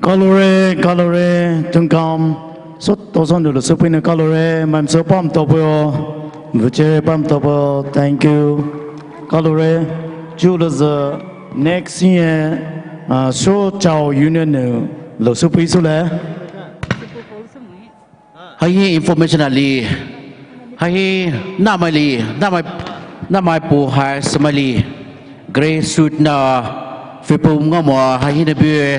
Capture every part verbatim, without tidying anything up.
Kalore, kalore, tungkam. Soto sonou lo soupeinu kalore, maimai sou pamtopo. Vuchere pamtopo, thank you. Kalore, chulouzü next year, ah, Sho Chao Union nou lo soupei soulai. Hai hi information ali. Hai hi nahmai li, nahmai, nahmai pu hai sümai li. Grey suit nou, pfüpum ngaomo hai hinou bue.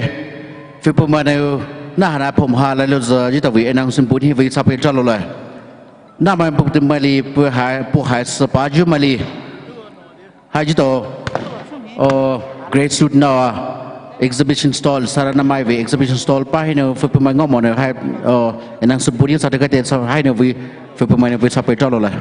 Pfüpum manou, nahana pum ha lailouzü, etao vei announcement board hi vei sape talo lai. Nahmai pu tumai li, pu hai, pu hai süpa zhumai li. Hai etao, oh, grey suit nou, exhibition stall, sara nahmai vei exhibition stall pa hinou, pfüpum mai ngaomo nou, hai, oh, announcement board hi sa teka te sa hinou vei, pfüpum mai nou vei sape talo lai.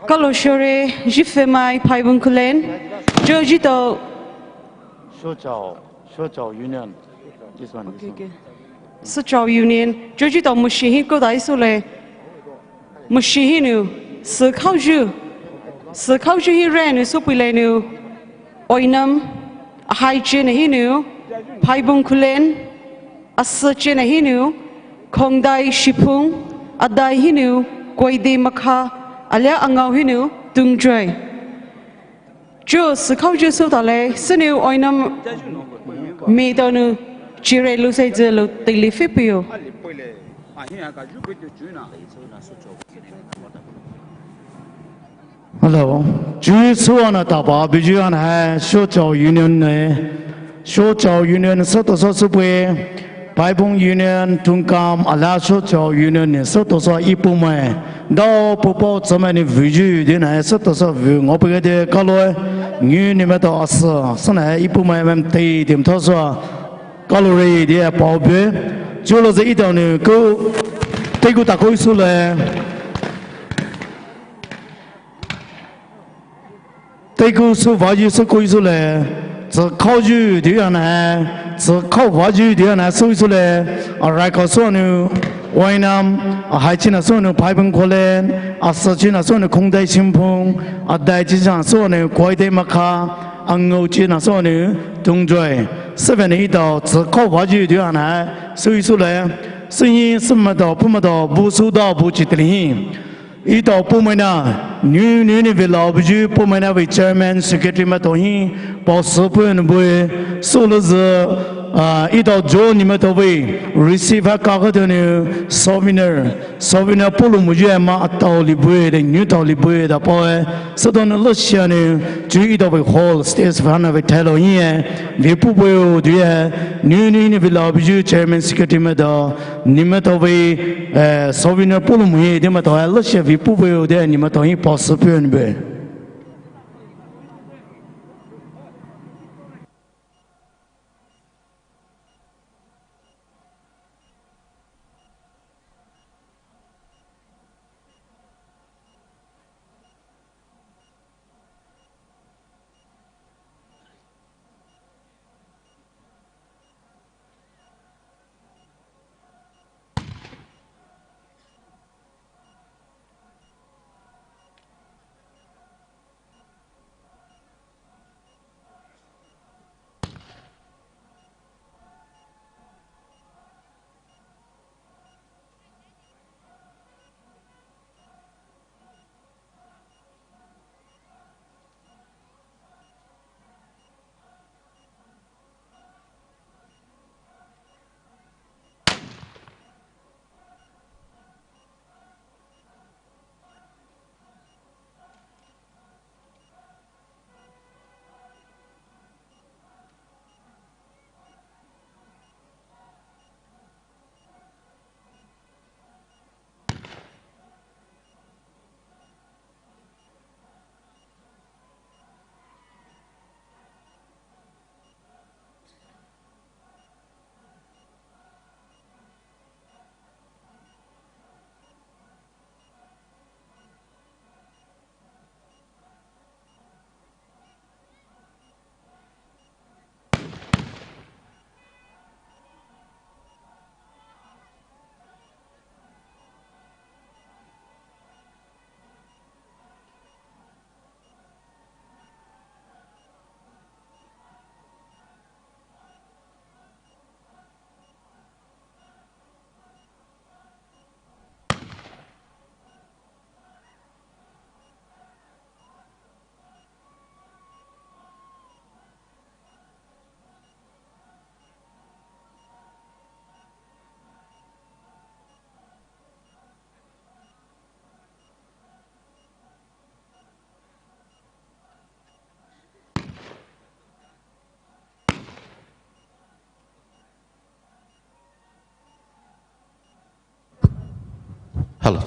Kalo shore, Jifemai, Phaibung Khullen, Jojito. Shochao, Shochao Union. This one, this one. Okay, okay. Shochao Union, Jojito Mushi hi ko dai sule. Mushi hinou, Sükhaoyu. Sükhaoyu hi renu supui lenu. Oinam, ahai chena hinou, Phaibung Khullen, asü chena hinou, Khongdai Shipung, adai hinou, Koide Makha, alia angao hinou, Tungjoy. Cho Sükhaoyu sü tale, sünou Oinam mi tanu, chire lu sai zelo tili fipio. Hello. Chuo sü ana taba buyu ana hai Shochao Union ne. Shochao Union sotoso supui. Phaibung Union, Tungkam, ala Shochao Union ne sotoso ipumai. Dao pupo tsama ne buyu de na sotoso bu ngo pege de kalo. Nyu ni mato asü, sana ipumai mem tei dem toso. Kalo re de pao bu. Chuo lo ze idao ne ko. Tei ko ta ko sule. Tei ko sü vayu sü ko sü le, tsü khaoyu de ana, tsü khao vayu de ana sü sü le, arai ka sü nou, Oinam, ahai chena sü nou, Phaibung Khullen, asü chena sü nou, Khongdai Shipung, adai chena sü nou, Koide Makha, angao chena sü nou, Tungjoy, seven idao, tsü khao vayu de ana, sü sü le, sü hi, sü mato, pu mato, bu sü dao, bu chi tili hi. Idao pumaina, nyu nyu ni vei lao buyu pumaina vei chairman, secretary mato hi, pao sü pun bui, sü lo zü, ah, idao jo ni mato vei, receive ha kaka tonu, souvenir, souvenir pulu muyu ma atao li bui, de nyu tao li bui, da pao e, sü tonu lo shia ni, ju idao vei hall, stage fana vei thailo hi e, vei pu bui o du e, nyu nyu ni vei lao buyu chairman, secretary mato, Ni mato vei, eh, souvenir pulu muhi, de mato, eh, lo shia vei pu vei, de ni mato hi pao sü pun bui. Hello.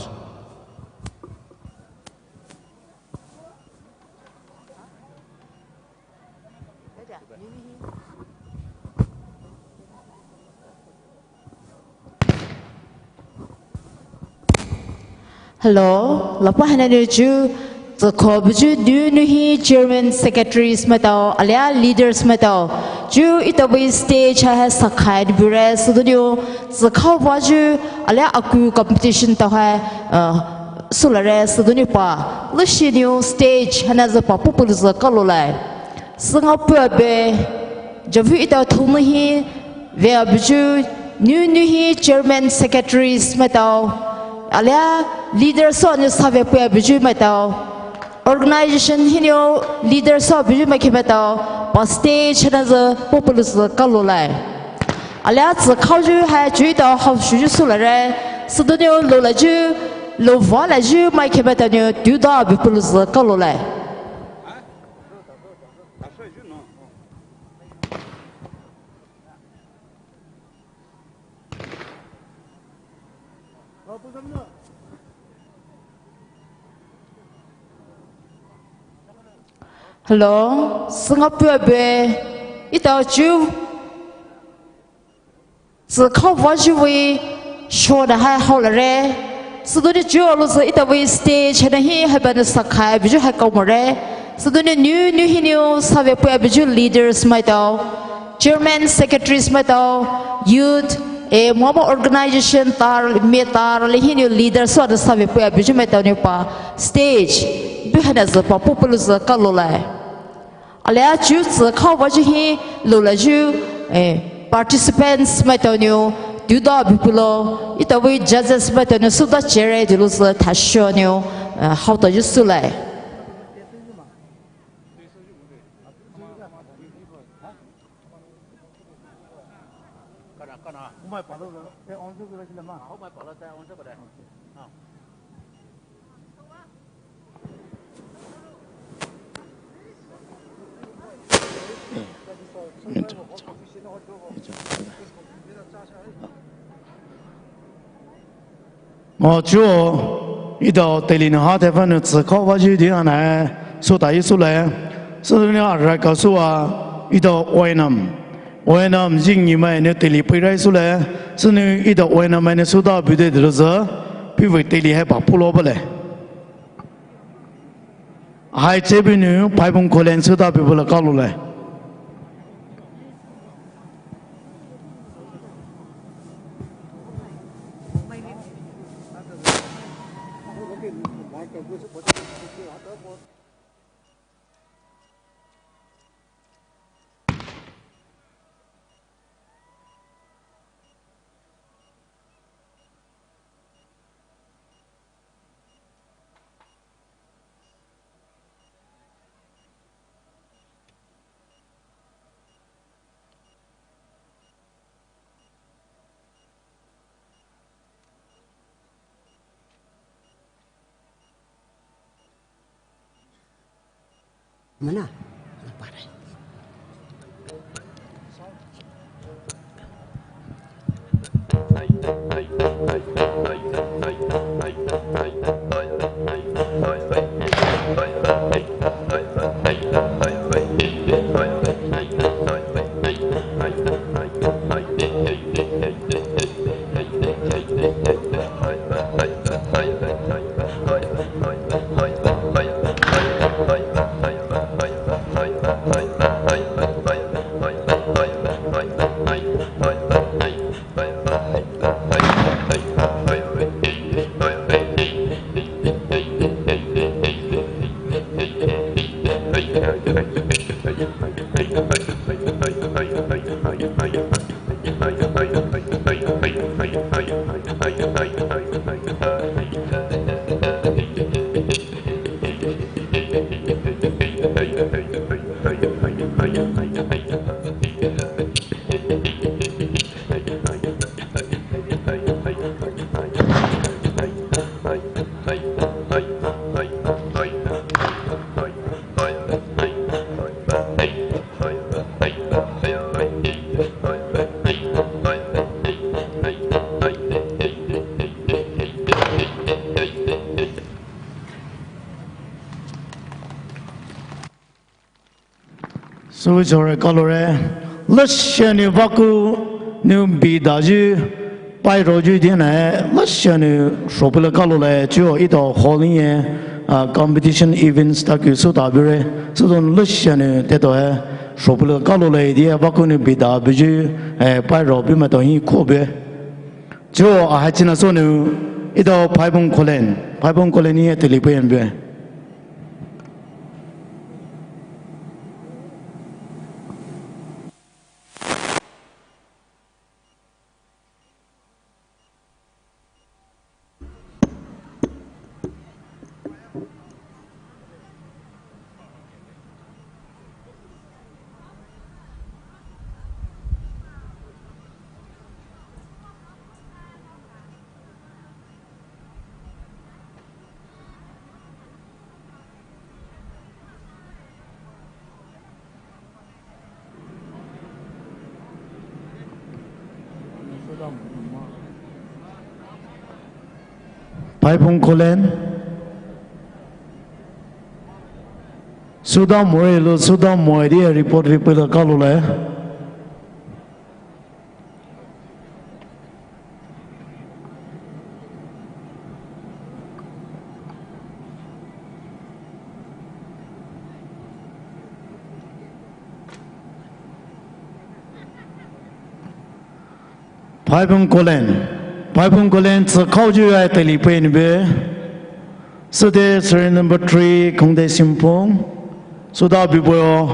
Hello, lapa hana ni chu, tsükhaobuyu nunou hi chairman, secretaries maitao, alia leaders maitao. Chu etao vei stage ha hai sakhai bure, südonou, tsükhaobuyu, alia aku competition tao hai, uh, sulare, südonou pa. Leshi nou stage hana zü pa pupulu zü kalolai. Sünga puabe, javu etao thongnou hi, vea buyu, nunou hi chairman, secretaries maitao, alia leaders soa nou save puabuyu maitao, organization hinou leaders soa buyu maikhe maitao, pa stage hana zü pupulu zü kalolai. Alia tsükhaoyu hai chu etao haoshuyu sulare, südonou loulayu, louva layu maikhe maitao nou tuda bupulu zü kalolai. Hello, sünga puabe, etao chu tsükhaobuyu vei show na hai haolare. Südonou chu alo zü etao vei stage hana hi hai bana sakhai buyu hai kaomore. Südonou nunou hinou save puabuyu leaders maitao, chairman, secretaries maitao, youth, eh, moa moa organization tar, me tar, le hinou leaders soa nou save puabuyu maitao nou pa stage bu hana zü pa pupulu zü kalolai. Alia chu tsükhaobuyu hi loulayu, eh, participants maitao nou tuda bupulo, etao vei judges maitao nou suda chere dilo zü thasho nou, eh, haotao yu sulai. Ngaochuo, etao teile nou ha teifa nou tsükhaobuyu di hana, sota Jisu le, sünou arai kasua, etao oinam, oinam jing ni mai nou teile peirai sule, sünou etao oinam mai nou suda bude dilo zü, puhvei teile hai pa pulo bale. Hai chebi nou, paibung kolen suda bibula kalule. Mana? Lapar. Sü chore kalore, lesheni vaku nu bidayu, Pairo ju dina e, lashia nou shopula kalo le, chuo ito hall ni e, ah, competition events ta ku su ta bure, su don lashia nou teto e, shopula kalo le di e, baku nou bida buju, eh, pairo bu mato hi ko be. Chuo a hachina so nou, ito Phaibung Kolen, Phaibung Kolen ni e teli pe en be. Phaibung Kolen. Suda more lo, suda more di report report kalo le. Phaibung Kolen. Phaibung Kolen tsü khao ju ai teli pe ni be. Süde serial number three, Khongde Simpung. Suda biboyo.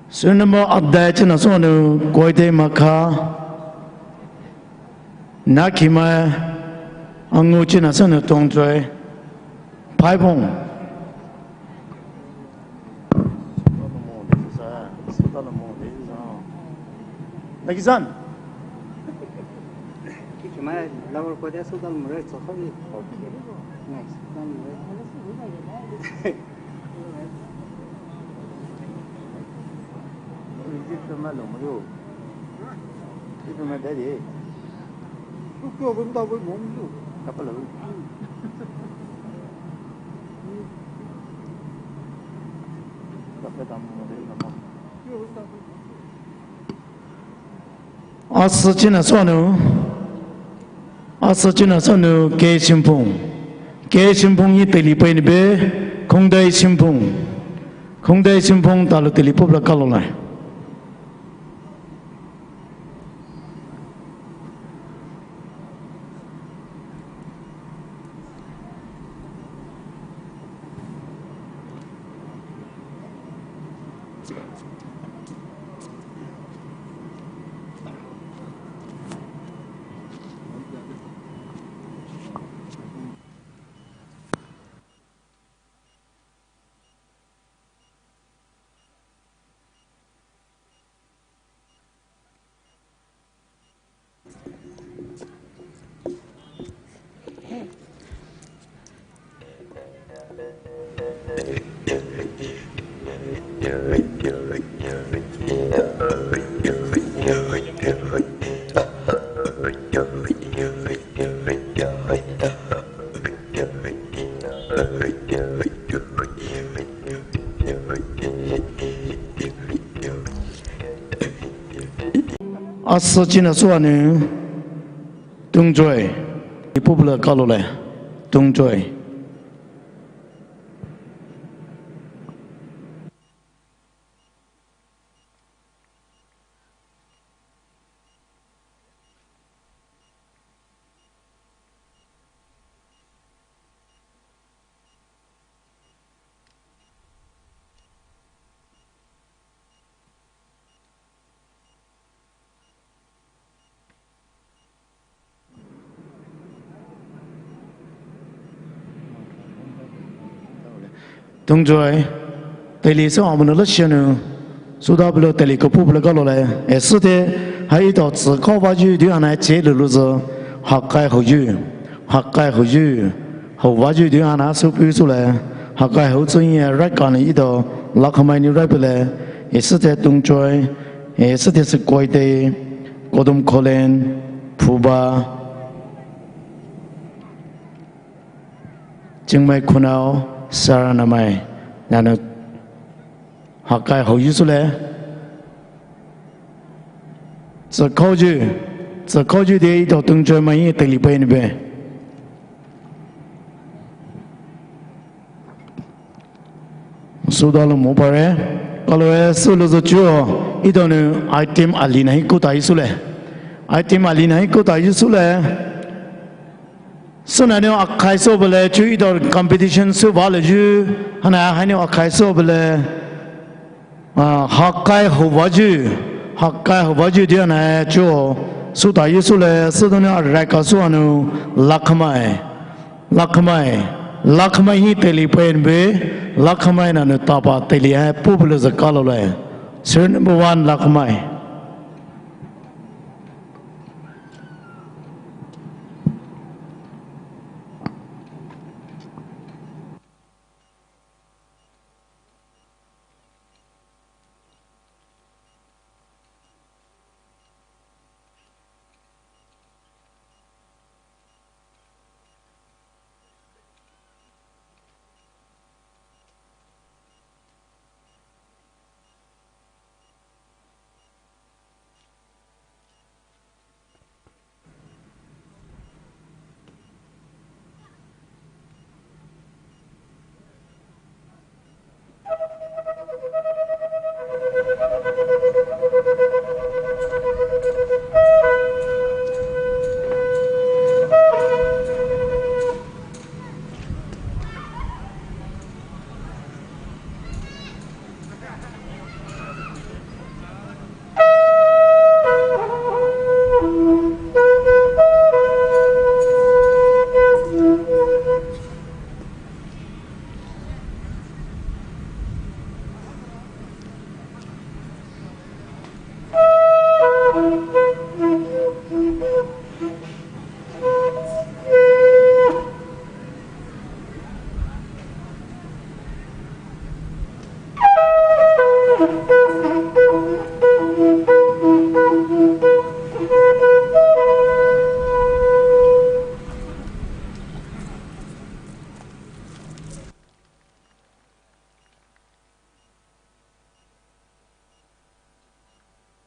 Serial number adai china so nou Koide Makha. Nakhi mai angu china so nou Tongchoi. Phaibung. Nakhi san. Kiki mai lawer Koide Sultan Mure tsokhabi. Nice. Sultan Mure. Asü china so nou, asü china so nou K Simpung. K Simpung ni teli pe ni be, Khongde Simpung. Khongde Simpung talo teli pop la kalo lai. Asü china so nou Tongchoi. Ipu bula kalo le. Tongchoi. Tongchoi, teli so amuna lashia nou, suda bulo teli kopu bulo kalo le, e süte, hai ito tsü khao vaju du ana che lulu zü, hakai hoju, hakai hoju, ho vaju du ana su pu su le, hakai ho tsü ye rai kani ito, lakhamai ni rai pele, e süte Tongchoi, e süte sü Koide, Kodum Kholen, Phuba, Chingmai Khunao, Saranamai, nanu hakai hoju sule. Tsü khao ju, Sü khaoyu de etao tungjoy mai hi teili pei ni be. Süda lou mo pare. Kalo e sülouzü chuo. Etao nou item ali na hi kuta hi sülai. Item ali na hi kuta hi sülai. Süna nou akhai sü bale chuo etao competition sü bale yu. Hana hai nou akhai sü bale. Ah, hakai hovayu, hakai hovayu dia na chuo, süta yu sülai, südonou araka sü anou, lakhamai, lakhamai, lakhamai hi teili pei ni be, lakhamai na nou tapa teili hai, pupulou zü kalo lai. Serial number one, lakhamai.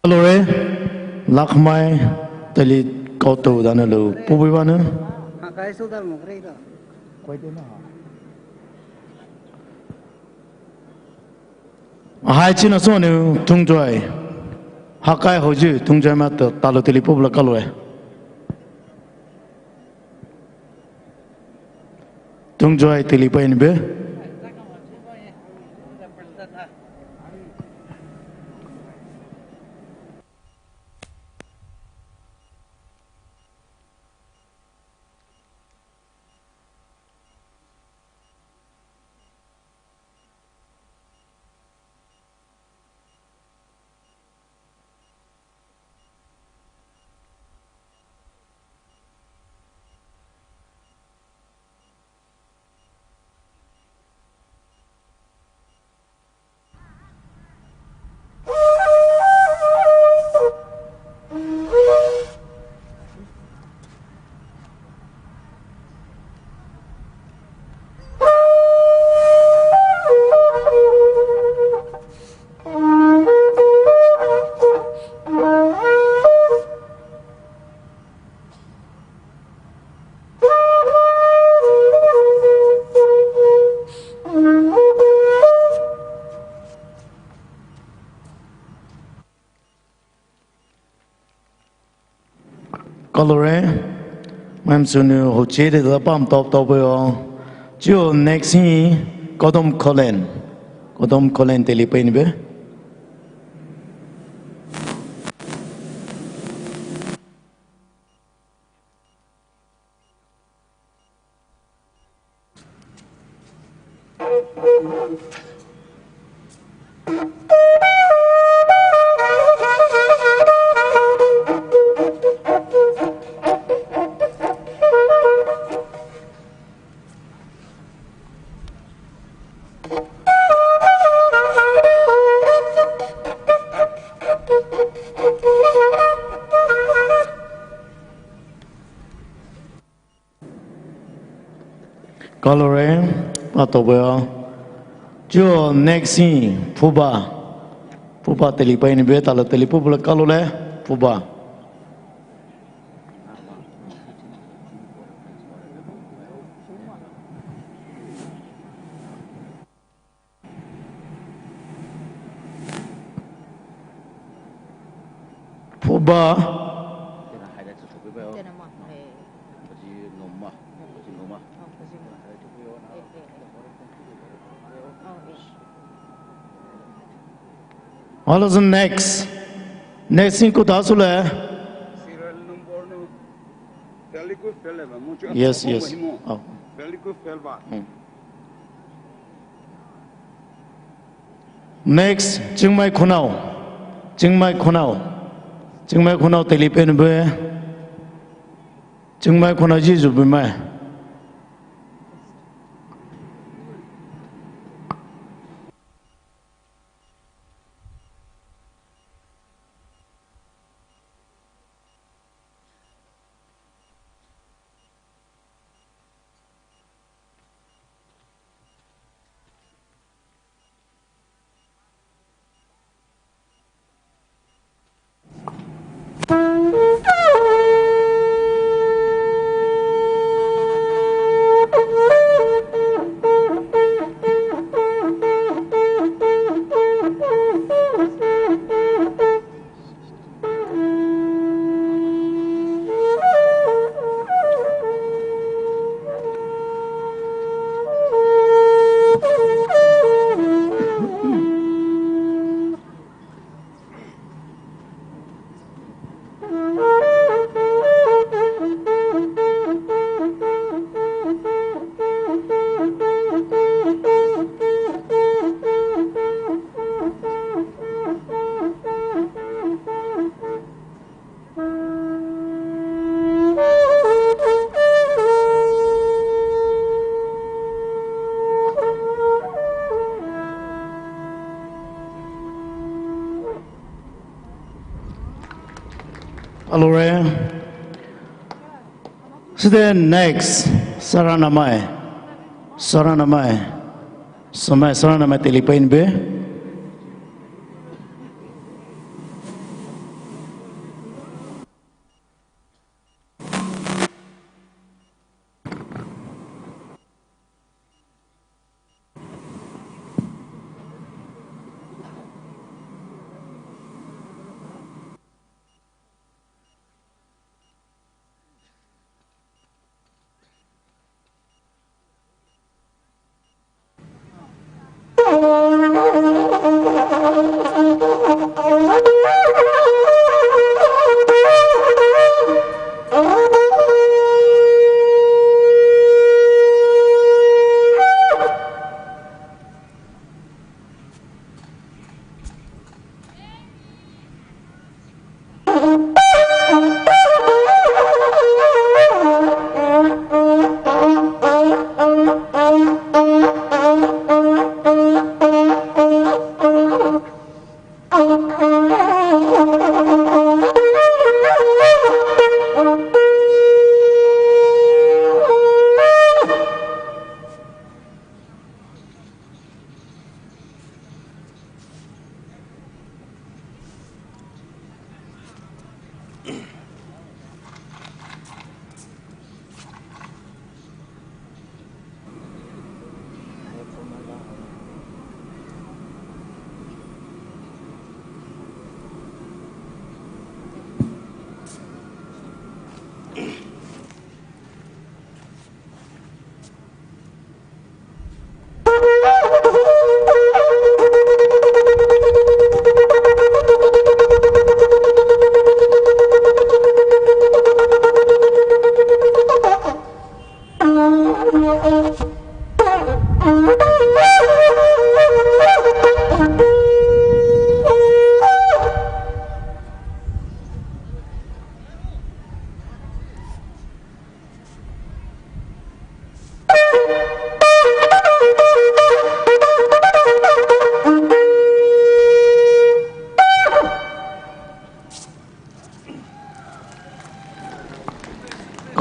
Hello re, lakhamai, teili kaotou dana lou, pubuiba nou. Ahai china sü nou, tungjoy. Hakai hoyu, tungjoy ma to, talou teili pubula kalo e. Tungjoy teili pei ni be. Kalo re, ma'am sü nou hoche de da pam top top yo. Chuo next hi Kodom Kolen. Kodom Kolen teili pei ni be. Kalo re, pa to be. Chuo next hi, Phuba. Phuba teili pei ni be, talou teili pubula kalo le, Phuba. Ba. Alo, next. Next in kuta sule. Yes, yes. Oh. Next, Chingmai Khonao. Chingmai Khonao. Chingmai Khonao teli pen be. Chingmai Khonao ji ju be mai. Alright. Student next, Saranamai. Saranamai. Samai Saranamai teli pen be.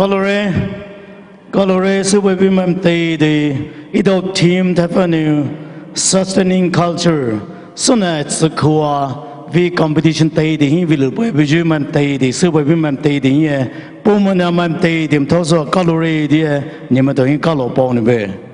Kalore, kalore, sübübi mam teidei, idou team thapanu, sustaining culture, suna tsükua, vi competition teidei hi, vi lupoi biju mam teidei, sübübi mam teidei hi, pumana mam teidei, mthoso kalore die, nimato hi kalo pao nube.